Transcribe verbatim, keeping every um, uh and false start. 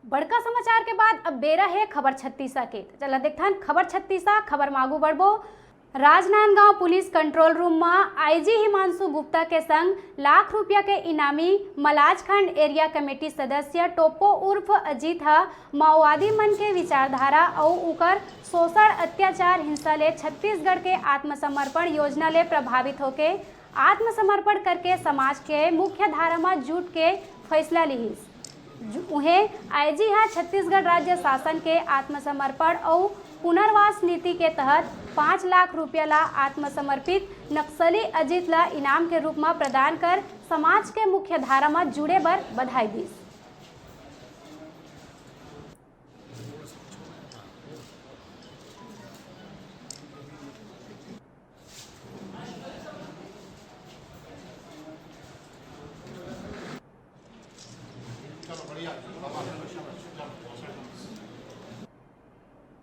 बड़का समाचार के बाद अब बेरा हे खबर छत्तीसा के। चला देखथन खबर छत्तीसा। खबर म आगू बढ़बो। राजनांदगांव पुलिस कंट्रोल रूम म आईजी हिमांशु गुप्ता के संग लाख रुपया के इनामी मलाजखंड एरिया कमेटी सदस्य टोप्पो उर्फ अजीत ह माओवादी मन के विचारधारा अउ उकर शोषण, अत्याचार, हिंसा ले छत्तीसगढ़ के आत्मसमर्पण योजना ले प्रभावित होके आत्मसमर्पण करके समाज के मुख्य धारा म जुट के फैसला लिहिस। जु-, उहें, आईजी ह छत्तीसगढ़ राज्य शासन के आत्मसमर्पण अउ पुनर्वास नीति के तहत पाँच लाख रुपया ला आत्मसमर्पित नक्सली अजीत ला इनाम के रूप म प्रदान कर समाज के मुख्य धारा म जुड़े बर बधाई दिस।